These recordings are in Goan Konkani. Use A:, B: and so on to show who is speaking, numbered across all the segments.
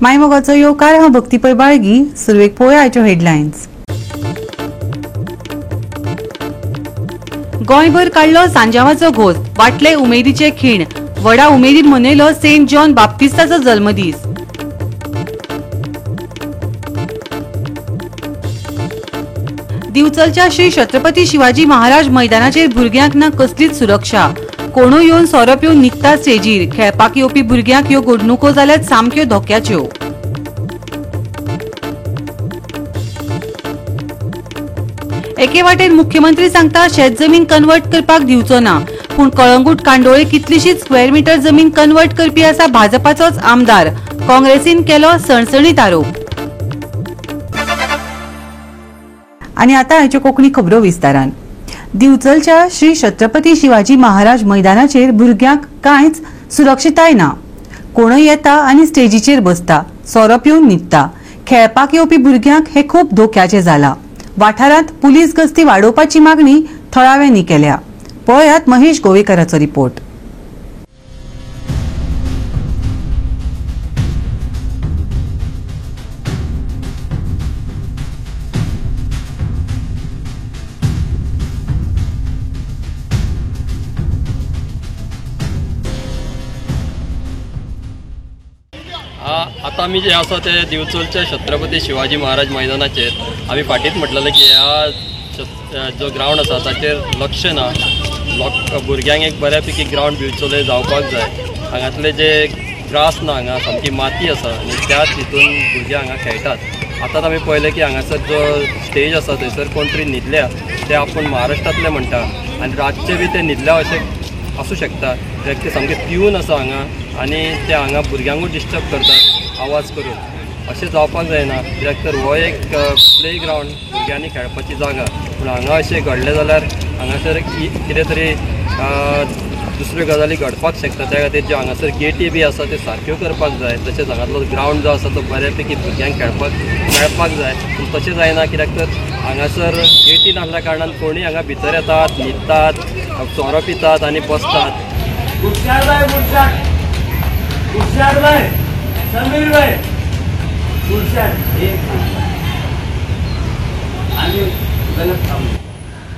A: मायमोगाचो येवकार. हांव भक्ती पै बाळगी. सुरवेक पळोवया आयच्यो हेडलायन्स. गोंयभर काडलो सांजावाचो घोस, वाटले उमेदीचे खीण. व्हडा उमेदीन मनयलो सेंट जॉन बाप्तिस्ताचो जल्मदीस. दिवचलच्या श्री छत्रपती शिवाजी महाराज मैदानाचेर भुरग्यांक ना कसलीच सुरक्षा. कोणूय येवन सोरो पिवन न्हिदता स्टेजीर. खेळपाक येवपी भुरग्यांक ह्यो घडणुको जाल्यार सामक्यो धोक्याच्यो. एके वाटेन मुख्यमंत्री सांगता शेत जमीन कन्वर्ट करपाक दिवचो ना, पूण कळंगूट कांदोळे कितलीशीच स्क्वेअर मीटर जमीन कन्वर्ट करपी आसा भाजपाचोच आमदार. काँग्रेसीन केलो सणसणीत आरोप. आनी आतां आयच्यो कोंकणी खबरो विस्तारान. दिवचलच्या श्री छत्रपती शिवाजी महाराज मैदानाचेर भुरग्यांक कांयच सुरक्षिताय ना. कोणूय येता आनी स्टेजीचेर बसता, सोरो पिवन न्हिदता. खेळपाक येवपी भुरग्यांक हे खूब धोक्याचें जालां. वाठारांत पुलीस गस्ती वाडोवपाची मागणी थळाव्यांनी केल्या. पळयात महेश गोवेकराचो रिपोर्ट.
B: आता आमी जे आसा ते दिवचलच्या छत्रपती शिवाजी महाराज मैदानाचेर. आमी फाटींच म्हटलेलें की ह्या जो ग्रावंड आसा ताचेर लक्ष ना. भुरग्यांक एक बऱ्यापैकी ग्रावंड दिवचले जावपाक जाय. हांगातले जे ग्रास ना, हांगा सामकी माती आसा आनी त्याच हितून भुरगे हांगा खेळटात. आतांच आमी पळयलें की हांगासर जो स्टेज आसा थंयसर कोण तरी न्हिदल्या, ते आपूण महाराष्ट्रांतले म्हणटा आनी रातचे बी ते न्हिदल्या अशें आसूं शकता. कित्याक ते सामके पिवन आसा हांगा आनी ते हांगा भुरग्यांकूय डिस्टर्ब करतात आवाज करून. अशें जावपाक जायना, कित्याक तर हो एक प्ले ग्रावंड, भुरग्यांनी खेळपाची जागा. पूण हांगा अशें घडलें जाल्यार हांगासर कितें तरी दुसऱ्यो गजाली घडपाक शकता. त्या खातीर ज्यो हांगासर गेटी बी आसा त्यो सारक्यो करपाक जाय. तशेंच हांगातलो ग्रावंड जो आसा तो बऱ्यापैकी भुरग्यांक खेळपाक मेळपाक जाय. पूण तशें जायना, कित्याक तर हांगासर गेटी नासल्या कारणान कोणूय हांगा भितर येतात, न्हिदतात, सोरो पितात आनी बसतात.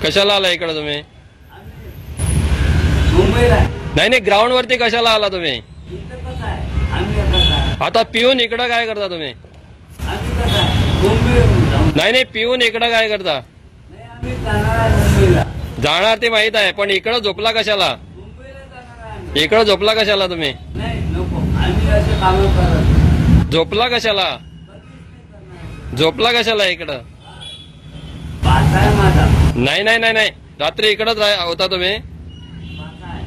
B: कशाला आला इकडे तुम्ही? नाही नाही, ग्राउंड वरती कशाला आला तुम्ही? आता पिऊन इकडं काय करता तुम्ही? नाही नाही, पिऊन इकडं काय करता? जाणार ते माहित आहे, पण इकडं झोपला कशाला? इकडं झोपला कशाला तुम्ही? झोपला कशाला? झोपला कशाला इकडं? नाही नाही नाही नाही, रात्री इकडंच होता तुम्ही?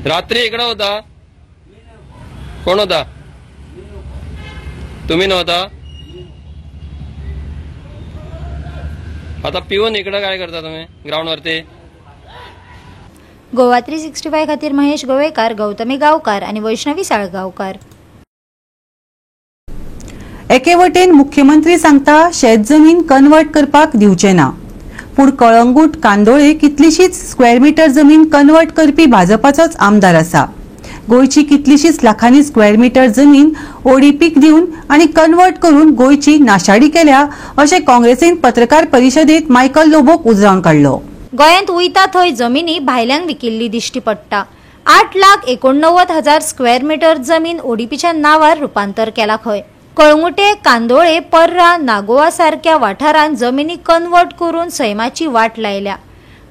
B: रात्री इकडं होता? कोण होता? तुम्ही नव्हता? आता पिऊन इकडं काय करता तुम्ही ग्राउंड वरती?
C: गोवा 365 खातीर महेश गोवेकार, गौतमी गांवकार आनी वैष्णवी साळगांवकार.
A: एके वटेन मुख्यमंत्री सांगता शेत जमीन कन्वर्ट करपाक दिवचे ना, पूण कळंगूट कांदोळे कितलीशीच स्क्वेअर मीटर जमीन कन्वर्ट करपी भाजपाचोच आमदार आसा. गोंयची कितलीशीच लाखांनी स्क्वेअर मीटर जमीन ओडीपीक दिवन आनी कन्वर्ट करून गोंयची नाशाडी केल्या अशें काँग्रेसीन पत्रकार परिशदेत मायकल लोबोक उजरावन काडलो.
C: गोंयांत वयता थंय जमिनी भायल्यांक विकिल्ली दिश्टी पडटा. 8,89,000 स्क्वेअर मीटर जमीन ओडीपीच्या नांवार रुपांतर केला खंय. कळंगुटे, कांदोळे, पर्रा, नागोवा सारक्या वाठारांत जमिनी कन्वर्ट करून सैमाची वाट लायल्या.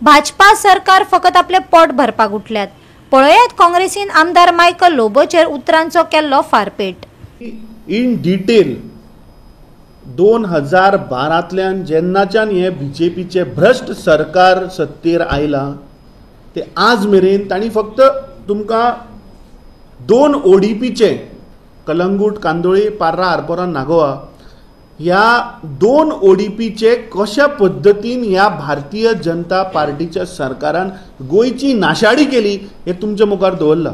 C: भाजपा सरकार फकत आपले पोट भरपाक उठल्यात. पळयात काँग्रेसीन आमदार मायकल लोबोचेर उतरांचो केल्लो फारपेट.
D: इन डिटेल 2012तल्यान जेन्नाच्यान हे बीजेपीचे भ्रश्ट सरकार सत्तेर आयलां ते आज मेरेन तांणी फक्त तुमकां 2 ओडीपीचे कलंगूट, कांदोळी, पार्रा, आरपोरा, नागोवा ह्या 2 ओडीपीचे कशा पद्दतीन ह्या भारतीय जनता पार्टीच्या सरकारान गोंयची नाशाडी केली हे तुमच्या मुखार दवरलां.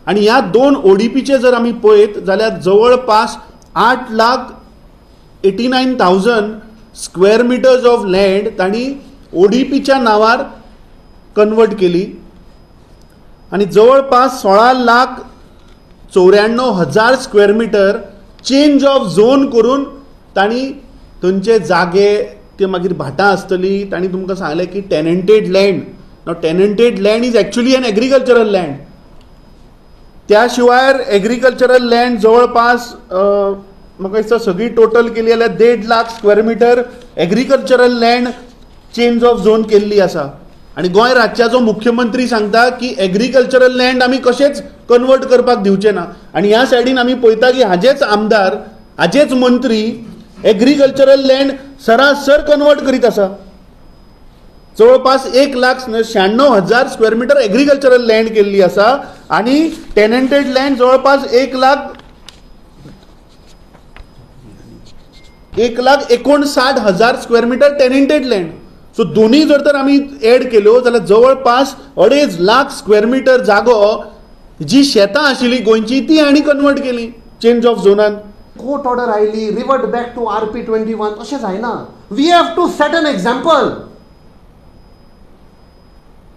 D: आनी ह्या 2 ओडीपीचे जर आमी पळयत जाल्यार जवळपास 8,89,000 स्क्वेअर मिटर्स ऑफ लँड तांणी ओडीपीच्या नांवार कन्वर्ट केली आनी जवळपास 16,94,000 square metre change of zone करून तांणी थंयचे जागे ते मागीर भाटां आसतली तांणी तुमकां सांगलें की tenanted land. Now tenanted land is actually an agricultural land. त्या शिवाय एग्रीकल्चरल लँड जवळपास म्हाका दिसता सगळी टोटल केली जाल्यार 1.5 lakh square metre agricultural land change of zone केल्ली आसा. आनी गोंय राज्याचो मुख्यमंत्री सांगता की एग्रीकल्चरल लँड आमी कशेंच कन्वर्ट करपाक दिवचे ना. आनी ह्या सायडीन आमी पळयता की हाजेच आमदार हाजेच मंत्री एग्रीकल्चरल लँड सरासर कन्वर्ट करीत आसा. जवळपास 1,96,000 स्क्वेअर मिटर एग्रीकल्चरल लँड केल्ली आसा आनी टेनंटेड लँड जवळपास 1,59,000 square metre tenanted land. So दोन्ही जर तर आमी एड केल्यो जाल्यार जवळपास 2.5 लाख स्क्वेअर मिटर जागो जी शेतां आशिल्ली गोंयची ती आनी कन्वर्ट केली चेंज ऑफ झोनान.
E: कोर्ट ऑर्डर आयली, revert back to RP 21 अशें जायना. We have to set an example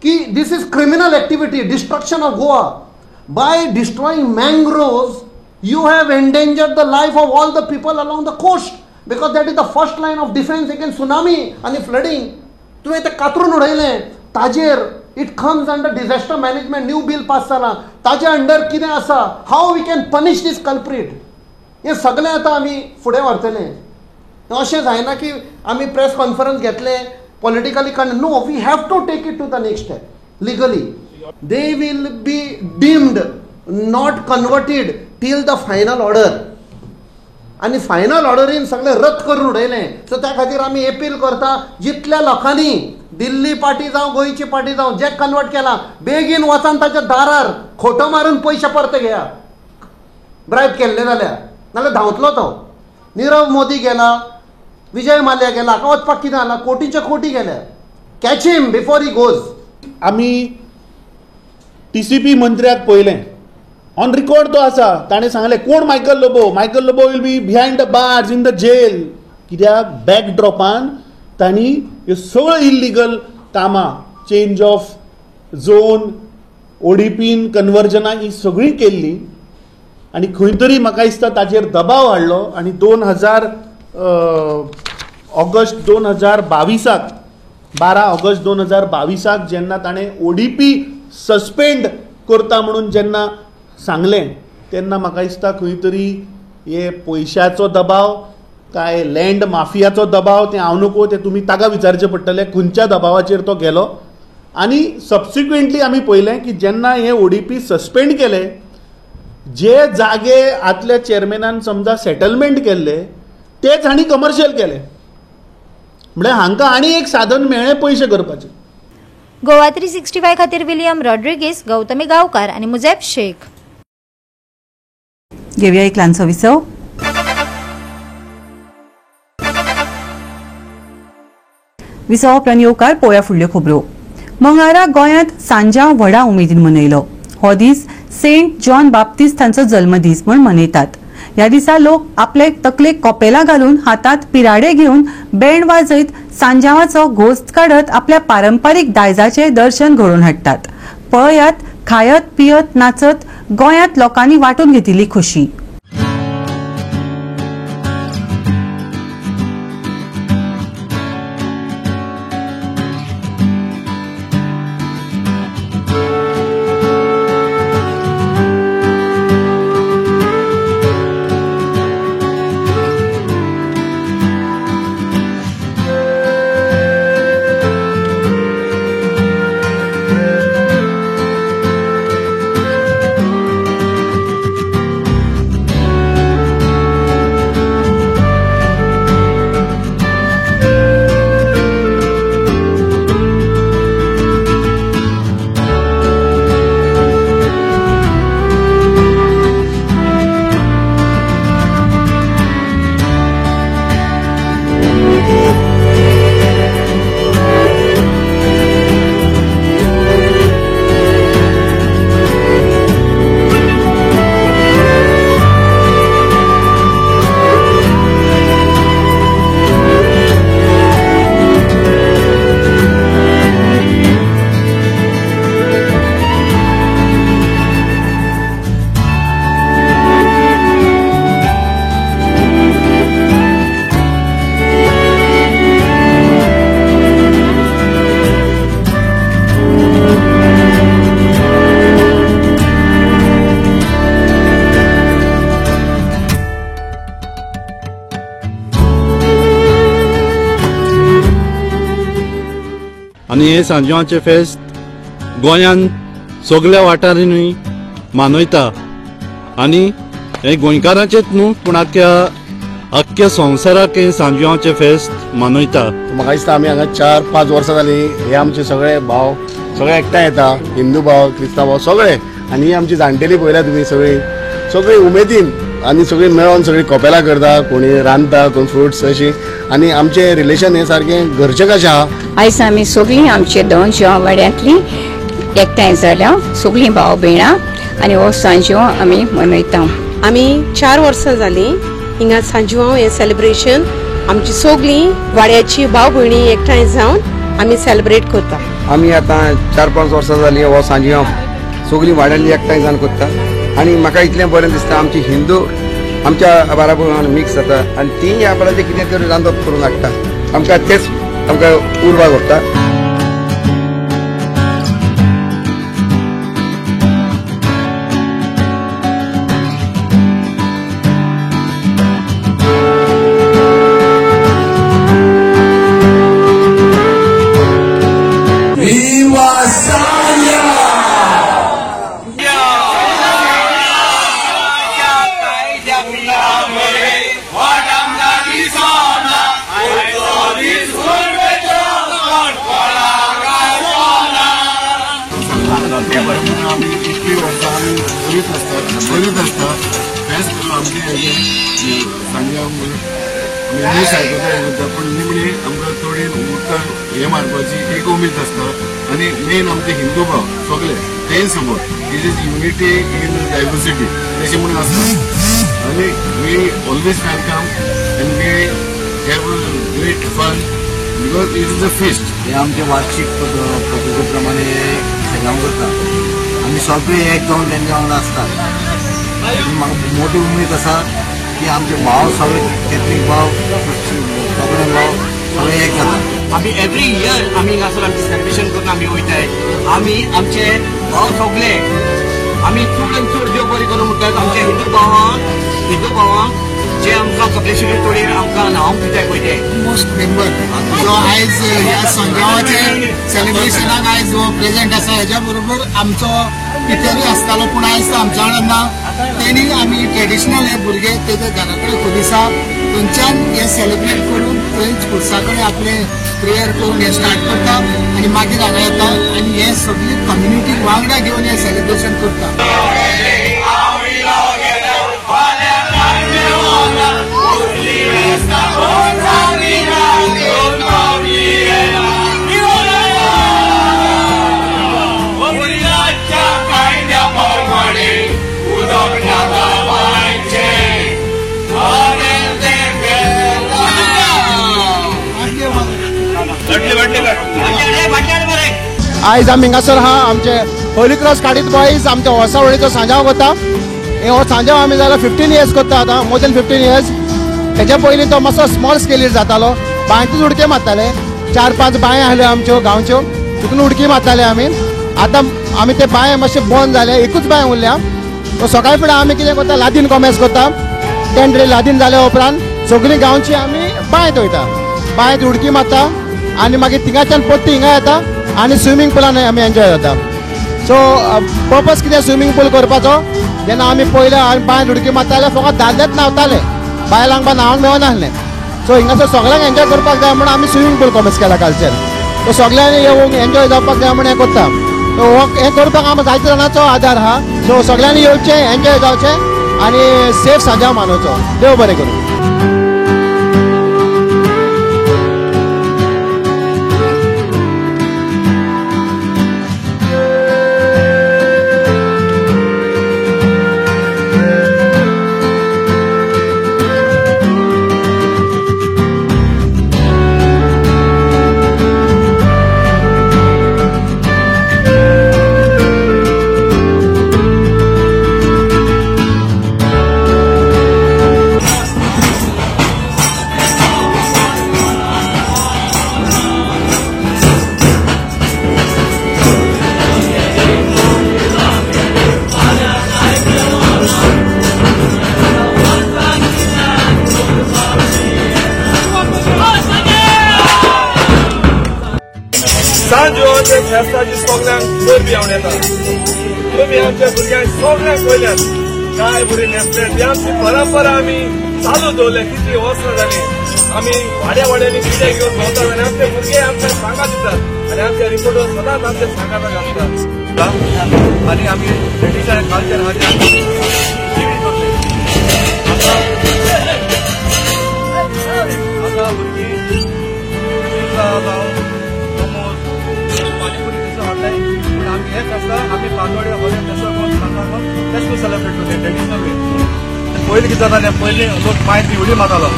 E: की this is criminal activity, destruction of Goa. By destroying mangroves you have endangered the life of all the people along the coast, because that is the first line of defence against tsunami आनी फ्लडींग. तुवें तें कातरून उडयलें, ताजेर it comes under disaster management new bill pass जाला, ताजे अंडर कितें आसा, how we can punish this culprit, हें सगळें आतां आमी फुडें व्हरतले. अशें जायना की आमी प्रेस कॉन्फरन्स घेतले politically, no, we have to take it to the next step legally. They will be deemed not converted till the final order. आनी फायनल ऑर्डरीन सगळें रद्द करून उडयलें. सो त्या खातीर आमी एपील करता जितल्या लोकांनी दिल्ली पार्टी जावं गोंयची पार्टी जावं जे कन्वर्ट केला बेगीन वचान ताच्या दारार खोटो मारून पयशे परते घेया, ब्रायब केल्ले जाल्यार, नाल्यार धांवतलो तो. निरव मोदी गेला, विजय माल्या गेला, हाका वचपाक कितें जाला, कोटीचे कोटी गेल्या. Catch him before he goes.
D: आमी TCP मंत्र्याक पळयलें, ऑन रिकॉर्ड तो आसा, ताणें सांगलें कोण Michael Lobo, Michael Lobo will be behind the bars in the jail. कित्याक बॅकड्रॉपान तांणी ह्यो सगळ्यो इल्लिगल कामां चेंज ऑफ झोन ओडीपीन कन्वर्जनां ही सगळीं केल्ली आनी खंय तरी म्हाका दिसता ताचेर दबाव हाडलो आनी 2000 ऑगस्ट 2022 12 ऑगस्ट 2022 जेन्ना ताणें ओडीपी सस्पेंड करता म्हणून जेन्ना सांगलें तेन्ना म्हाका दिसता खंय तरी हे पयशाचो दबाव काय लँड माफियाचो दबाव तें हांव नको, तें तुमी ताका विचारचें पडटलें खंयच्या दबावाचेर तो गेलो. आनी सबसिक्वेंटली आमी पळयलें की जेन्ना हे ओडीपी सस्पेंड केले जे जागे आदल्या चेअरमॅनान समजा सेटलमेंट केल्ले तेच हांणी कमर्शियल केले, म्हळ्यार हांकां आनी एक साधन मेळ्ळें पयशे करपाचें.
C: गोवा 365 खातीर विलियम रॉड्रिगीस, गौतमी गांवकार आनी मुजेब शेख.
A: घेवया एक ल्हानसो विसव. विसव उपरांत येवकार पोळ्या फुडल्यो खबरो. मंगळारा गोंयांत सांजांव व्हडा उमेदीन मनयलो. हो दीस सेंट जॉन बाप्तिस्त हांचो जल्मदीस म्हूण मनयतात. ह्या दिसा लोक आपले तकलेक कोपेलां घालून हातांत पिराडे घेवन बँड वाजयत सांजावाचो घोस्त काडत आपल्या पारंपारीक दायजाचें दर्शन घडोवन हाडटात. पळयात, खायत पियत नाचत गोंयांत लोकांनी वांटून घेतिल्ली खोशी.
F: आनी हे सांज्यांवाचें फेस्त गोंयान सगल्या वाठारांनी मनयता आनी हे गोंयकारांचेच न्हू पूण आख्ख्या संवसाराक हे सांज्यांवाचें फेस्त मनयता.
G: म्हाका दिसता आमी हांगा 4-5 वर्सां जालीं हे आमचे सगळे भाव सगळे एकठांय येता, हिंदू भाव, क्रिस्तांव भाव सगळे, आनी ही आमची जाणटेली पळयल्या तुमी सगळीं सगळीं उमेदीन आनी सगळीं मेळोन सगळीं कपेलां करता, कोणी रांदता, कोण फ्रुट्स अशी, आनी आमचें रिलेशन हें सारकें घरचें कशें आहा.
H: आयज आमी सगळीं आमचे दोन वाड्यांतलीं एकठांय जाल्या, सगळीं भाव भयणां, आनी हो सांज्यांव आमी मनयता.
I: आमी 4 वर्सां जालीं हिंगा सांज्यांव हें सेलिब्रेशन आमची सगळीं वाड्याची भाव भयणी एकठांय जावन आमी सेलिब्रेट करता.
J: आमी आतां 4-5 वर्सां जालीं हो सांज्यांव सगळीं वाड्यांनी एकठांय जावन करता आनी म्हाका इतलें बरें दिसता आमची हिंदू आमच्या बाराबर मिक्स जाता आनी तीं आपणाचें कितें तरी रांदप करून हाडटा, आमकां तेच आमकां उर्बा करता.
G: बरीच आसता फेस्त आमचें सांज्यांव न्यूज आयकता उरता, पूण निमणी आमकां थोडी उदकान हें मारपाची एक उमेद आसता आनी मेन आमचे हिंदू भाव सगळे तेय समोर it is unity in diversity तशें म्हणून आसता आनी we always welcome and we have a great fun because it is a feast.
K: हे आमचे वार्षिक पद्दती प्रमाणे सांज्यांव करता, आमी सगळे एक जावन तेंच्या वांगडा आसतात. म्हाका मोठी उमेद आसा की आमचे भाव सगळे कॅथलीक भाव, सगळे भाव सगळे एक जाता.
L: आमी एवरी इयर आमी हांगासर आमचें सेलिब्रेशन करून आमी वयताय. आमी आमचे भाव सगळे आमी चड आनी चड देव बरें करूं म्हणटात. आमच्या हिंदू भावांक जे आमकां कपलेश्वरी तोडयेर आमकां न्हावंक दिताय पळय ते
M: मोस्ट मेंबर जो आयज ह्या सांज्यांवाचे सेलिब्रेशनाक आयज हो प्रेजेंट आसा. हेज्या बरोबर आमचो पिटरूय आसतालो पूण आयज तो आमच्या वांगडा ना. तेणी आमी ट्रेडिशनल हे भुरगे तेच्या घरा कडेन खुदिसा थंयच्यान हे सेलिब्रेट करून थंयच खुर्सा कडेन आपले प्रेयर करून हे स्टार्ट करता आनी मागीर हांगा येता आनी हे सगळी कम्युनिटी वांगडा घेवन हे सेलिब्रेशन करता.
G: आयज आमी हिंगासर आहा आमचे होली क्रॉस काडीत बॉयज आमच्या होसावळीचो सांज्यांव करता. हो सांज्यांव आमी जाल्यार 15 इयर्स करता आतां, मोर दॅन 15 इयर्स. तेच्या पयलीं तो मातसो स्मॉल स्केलीर जातालो, बांयतूच उडक्यो मारताले. 4-5 बांय आसल्यो आमच्यो गांवच्यो, तितून उडकी मारताले आमी. आतां आमी ते बांय मातशे बंद जाले, एकूच बांय उरल्या. सो सकाळी फुडें आमी कितें करता, लादीन कॉमेस करता. 10 लादीन जाल्या उपरांत सगळीं गांवची आमी बांयत वयता, बांयत उडकी मारता आनी मागीर थिंगाच्यान परती हिंगा येता आनी स्विमींग पुलान आमी एन्जॉय जाता. सो पर्पज कितें स्विमींग पूल करपाचो, जेन्ना आमी पयले आमी बांयत उडकी मारताले फकत दादलेच न्हांवताले, बायलांक न्हावंक मेळनासलें. सो हिंगासर सगळ्यांक एन्जॉय करपाक जाय म्हणून आमी स्विमींग पूल कॉमेस केला कालच्यान. सो सगळ्यांनी येवंक एन्जॉय जावपाक जाय म्हणून हें करता. सो हो हें करपाक आमकां जायते जाणांचो आदार आहा. सो सगळ्यांनी येवचें, एन्जॉय जावचें आनी सेफ सांज्यांव मानोवचो. देव बरें करूं.
N: फेस्ताची सगळ्यांक परबी हांव येता. तुमी आमच्या भुरग्यांक सगळ्यांक पळयल्यात काय बरी न्हेसले. ती आमची परंपरा आमी चालू दवरल्या. कितली वर्सां जाली आमी वाड्या वाड्यांनी कितें घेवन भोंवतात आनी आमचे भुरगे आमकां सांगात दितात आनी आमचे रिपोर्टर सदांच आमच्या सांगाताक आसतात आनी आमी ट्रेडिशनल कल्चर आहा ते आमी जिवीत दवरले. आतां भुरगीं पिझ्झा जावं मोमोज पानीपुरी तसो हाडटाय, पूण आमी हें फेस्ता आमी पातोळ्यो होले तसो करून सांगा तेश सेलिब्रेट करता ट्रेडिशनल वे. पयलीं कितें जातालें, पयलीं लोक बांयत उडी मारतालो.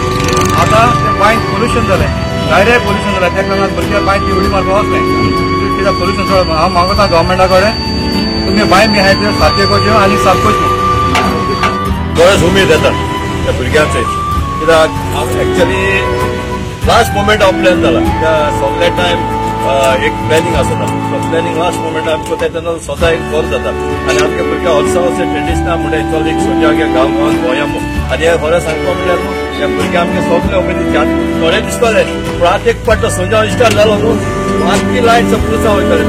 N: आतां तें बांयत पोल्युशन जालें, डायरेक्ट पोल्युशन जालें. तेका लागून भुरग्यां बांयत उडी मारपा वचलें कित्याक पोल्युशन चड. हांव मागता गव्हर्मेंटा कडेन तुमी बांय बी आहाय त्यो सारक्यो करच्यो आनी साफ करच्यो.
O: बरोच उमेद येता त्या भुरग्यांचे, कित्याक एक्चुअली लास्ट मोमेंट हांव प्लॅन जाला. कित्याक सगळे टायम एक प्लॅनिंग आसता, सो प्लॅनिंग लास्ट मोमेंट आमकां तेन्ना स्वता एक गरज जाता आनी आमच्या भुरग्यां वर्सा वर्सा ट्रेडिशनल म्हणटा चल एक सोंज्या गांव गांवान भोंवया मू. आनी हें खरें सांगपा म्हणल्यार न्हू ह्या भुरग्यां आमचे सगळे उमेदी थोडे दिसतले, पूण आतां एक पाट तो सोंज्या स्टार्ट जालो न्हू आमची लायन पुरसा वयतले.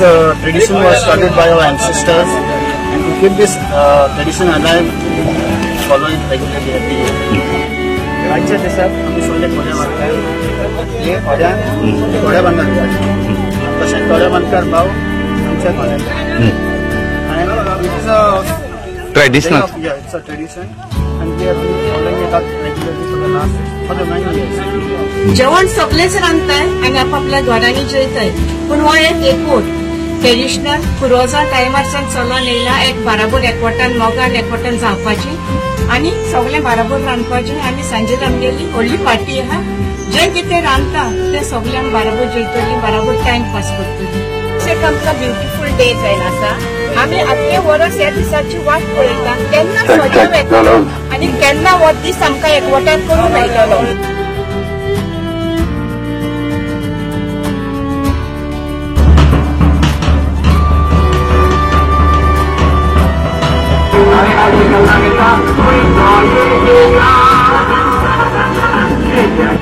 P: This tradition was started by our ancestors, and to keep this tradition alive, we follow it regularly every year. आजच्या दिसाक आमी सगळे थोड्या मारतात, हे थोड्या थोड्या बांदकार, तशें थोड्या बांदकार भाव आमच्या थोड्या. And it is a
F: traditional.
P: Yeah, it's a tradition, and we have been following it up regularly for the last for the 9 years.
I: जेवण सगळेच रांदताय आनी आपापल्या घरांनी जेवताय, पूण हो एक एकवट ट्रेडिशनल पुर्वजां टायमार सावन चलोन येयला. एक बाराबर एकवटान मोगान एकवटान जावपाची आनी सगळें बाराबर रांदपाचें. आनी सांजेर आमगेली व्हडली पार्टी आहा, जें कितें रांदता तें सगळें आमी बाराबर जेवतलीं, बाराबर टायम पास करतलीं.
Q: एक आमकां ब्युटिफूल डे जायन आसा. आमी आख्खे वरस ह्या दिसाची वाट पळयता, केन्ना मजा येतलो आनी केन्ना हो दीस आमकां एकवटान करूंक मेळटलो.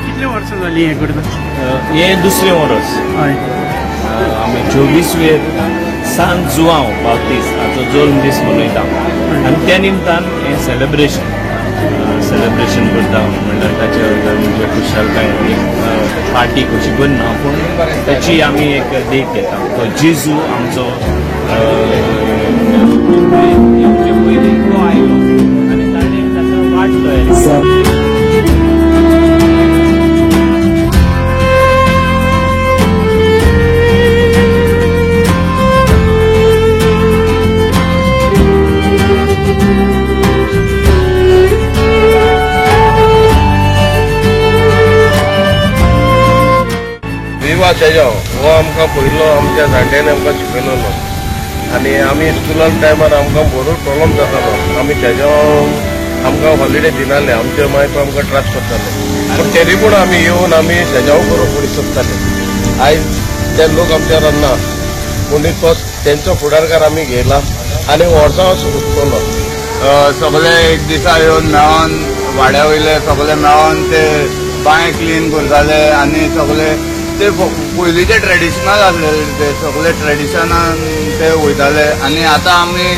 R: कितले वर्सां जालीं हें करता?
S: हें दुसरें वर्स. आमी 24 वेर सांत जुआंव बाप्तीस्त हाचो जल्म दीस मनयता आनी त्या निमतान हें सेलिब्रेशन करता. म्हणल्यार ताचे म्हणजे खुशालकाय एक पार्टी कशी करना, पूण ताची आमी एक देख घेता. तो जेजू आमचो येवचे पयलीं तो आयलो आनी ताणें ताका वाट तयार केली.
O: विवा सेजांव हो आमकां पयलो आमच्या जाणट्यांनी आमकां शिकयलेलो आनी आमी स्कुलान टायमार आमकां बरो प्रॉब्लम जातालो. आमी सेजांव आमकां हॉलिडे दिनाले, आमचे माय बापूय आमकां त्रास करताले, पूण तरी पूण आमी येवन आमी सेजांव करूंक फुडें सोदताले. आयज ते लोक आमच्या रान्ना, पूण तो तेंचो फुडारकार आमी घेयला आनी वर्सां उरतलो.
T: सगळे एक दिसा येवन मेळोन वाड्या वयले सगळे मेळोन ते बांय क्लीन करताले आनी सगळे ते पयलींचे ट्रेडिशनल आसलेले ते सगळे ट्रेडिशनान ते वयताले. आनी आतां आमी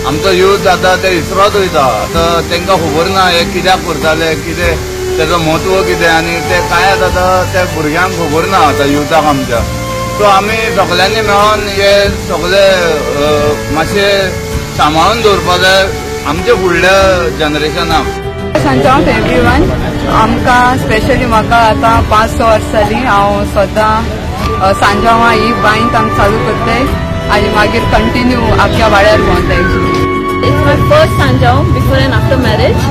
T: आमचो यूथ आतां ते इसरोत वयता. आतां तांकां खबर ना हे कित्याक करताले, कितें तेजो म्हत्व कितें, आनी ते कांय आतां त्या भुरग्यांक खबर ना आतां युथाक आमच्या. सो आमी सगळ्यांनी मेळोन हे सगळे मातशे सांबाळून दवरपा जाय आमच्या फुडल्या जनरेशनाक.
U: सांजांव एवरीवन. आमकां स्पेशली म्हाका आतां 5-6 वर्स जालीं हांव स्वता सांजांवां ही बांयत आमी चालू करताय आनी मागीर कंटिन्यू आख्या वाड्यार भोंवताय.
V: It's my first Sanjao before and after marriage,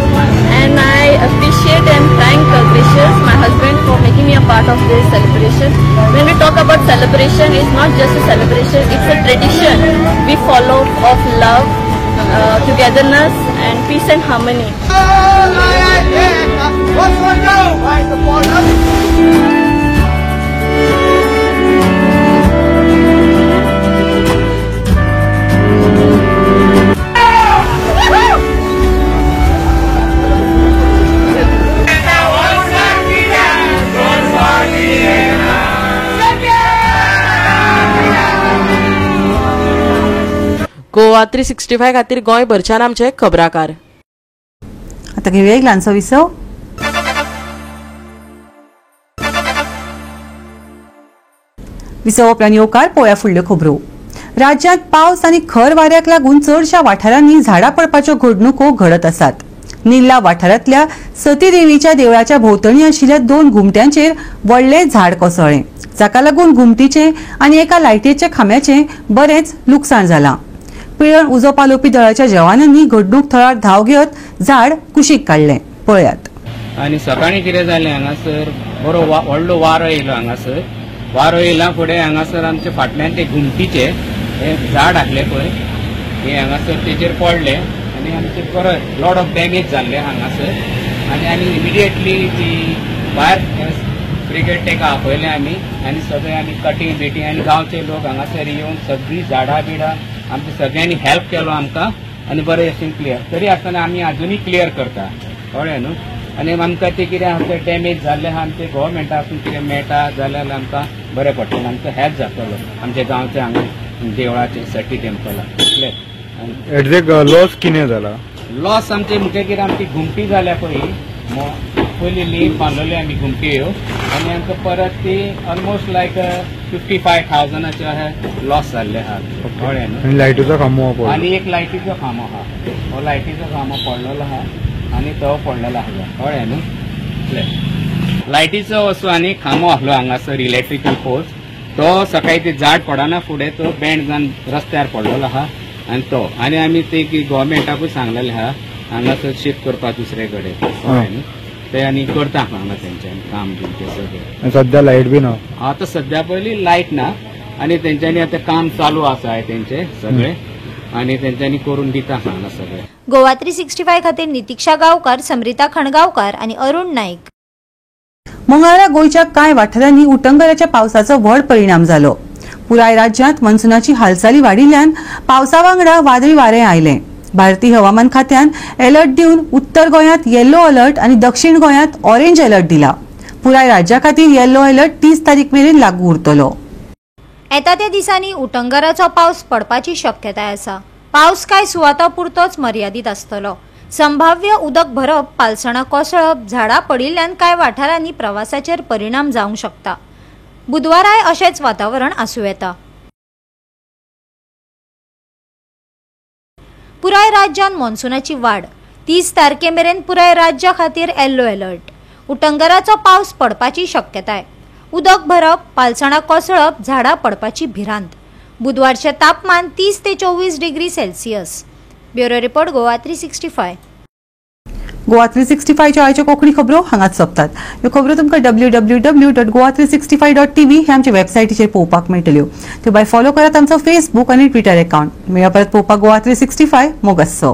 V: and I appreciate and thank Gracious, my husband, for making me a part of this celebration. When we talk about celebration, it's not just a celebration, it's a tradition we follow of love, togetherness and peace and harmony.
B: Goa 365 खातीर गोंयभरच्यान आमचे खबराकार.
A: आतां घेवया एक ल्हानसो विसव. विसव उपरांत येवकार पळोवया फुडल्यो खबरो. राज्यांत पावस आनी खर वाऱ्याक लागून चडशा वाठारांनी झाडां पडपाच्यो घडणुको घडत आसात. निल्ला वाठारांतल्या सतीदेवीच्या देवळाच्या भोंवतणी आशिल्ल्या 2 घुमट्यांचेर व्हडलें झाड कोसळ्ळें, जाका लागून घुमटीचें आनी एका लायटीच्या खांब्याचें बरेंच लुकसाण जालां. पिळर्ण उजो पालोवपी दळाच्या जवानांनी घडणूक थळार धांव घेत झाड कुशीक काडलें. पळयात.
R: आनी सकाळीं कितें जालें हांगासर बरो व्हडलो वारो येयलो. हांगासर वारो येयला फुडें हांगासर आमचे फाटल्यान ते घुमटीचे हे झाड आसले पळय, हे हांगासर तेजेर पडले आनी आमचे बरो लॉट ऑफ डॅमेज जाल्ले हांगासर. आनी आमी इमिडिएटली ती फायर ब्रिगेड ताका आपयलें आमी आनी सगळे आमी कटींग बिटींग आनी गांवचे लोक हांगासर येवन सगळीं झाडां बिडां आमच्या सगळ्यांनी हेल्प केलो आमकां आनी बरें भशेन क्लियर. तरी आसतना आमी आजुनूय क्लियर करता, कळ्ळें न्हू. आनी आमकां तें कितें आमचें डॅमेज जाल्लें आहा आमचें गोवोरमेंटासून कितें मेळटा जाल्यार आमकां बरें पडटलें, आमचो हेल्प जातलो आमच्या गांवच्या हांगा देवळाचे सटी टेम्पलाक. इतलें.
W: एग्जॅक्ट लॉस कितें जाला?
R: लॉस आमचे म्हणजे कितें आमची घुमटी जाल्या पळय, पयलीं लीप बांदलेली आमी घुमटी ह्यो आनी आमकां परत ती ऑलमोस्ट लायक 55,000 अशें लॉस जाल्ले आहा, कळ्ळें न्हू.
W: आनी लायटीचो खांबो पडलो
R: आनी एक लायटीचो खांबो आहा, हो लायटीचो खांबो पडलेलो आहा आनी तो पडलेलो आहा, कळ्ळें न्हू. लायटीचो असो आनी खांबो आसलो हांगासर इलेक्ट्रिकल पोस्ट, तो सकाळी ते झाड पडना फुडें तो बँड जावन रस्त्यार पडलेलो आहा आनी तो आनी आमी ते गोवोरमेंटाकूय सांगलेलें आहा हांगासर शिफ्ट करपाक दुसरे कडेन, कळ्ळें न्हू. ते आनी करता हांगा तेंच्यांनी काम बीन ते सगळें.
W: सद्या लायट बी ना
R: आतां सद्या पयलीं लायट ना आनी तेंच्यांनी आतां काम चालू आसा तेंचें सगळें आनी तेंच्यांनी करून दिता हांगा सगळें.
C: गोवा 365 खातीर नितिक्षा गांवकार, समृता खणगांवकार आनी अरुण नाईक.
A: मंगळारा गोंयच्या कांय वाठारांनी उटंगराच्या पावसाचो व्हड परिणाम जालो. पुराय राज्यांत मनसुनाची हालचाली वाडिल्ल्यान पावसा वांगडा वादळी वारें आयलें. भारतीय हवामान खात्यान अलर्ट दिवन उत्तर गोंयांत येल्लो अलर्ट आनी दक्षिण गोंयांत ऑरेंज अलर्ट दिला. पुराय राज्या खातीर येल्लो अलर्ट 30 तारीख मेरेन लागू उरतलो.
C: येता त्या दिसांनी उटंगराचो पावस पडपाची शक्यताय आसा. पावस कांय सुवाता पुरतोच मर्यादीत आसतलो. संभाव्य उदक भरप, पालसणां कोसळप, झाडां पडिल्ल्यान कांय वाठारांनी प्रवासाचेर परिणाम जावंक शकता. बुधवाराय अशेंच वातावरण आसूं येता. पुराय राज्यांत मॉन्सुनाची वाड. 30 तारखे मेरेन पुराय राज्या खातीर येल्लो अलर्ट. उटंगराचो पावस पडपाची शक्यताय. उदक भरप, पालसणां कोसळप, झाडां पडपाची भिरांत. बुधवारचें तापमान 30 ते 24 degree Celsius. Bureau report, Goa 365.
A: Goa 365च्यो आयच्यो कोंकणी खबरो हांगाच सोंपतात. ह्यो खबरो तुमकां www.goa365.tv ह्या आमच्या वेबसायटीचेर पळोवपाक मेळटल्यो. त्यो भायर फॉलो करात आमचो फेसबूक आनी ट्विटर अकाउंट. मेळया परत पळोवपाक गोवा 365. मोगासो.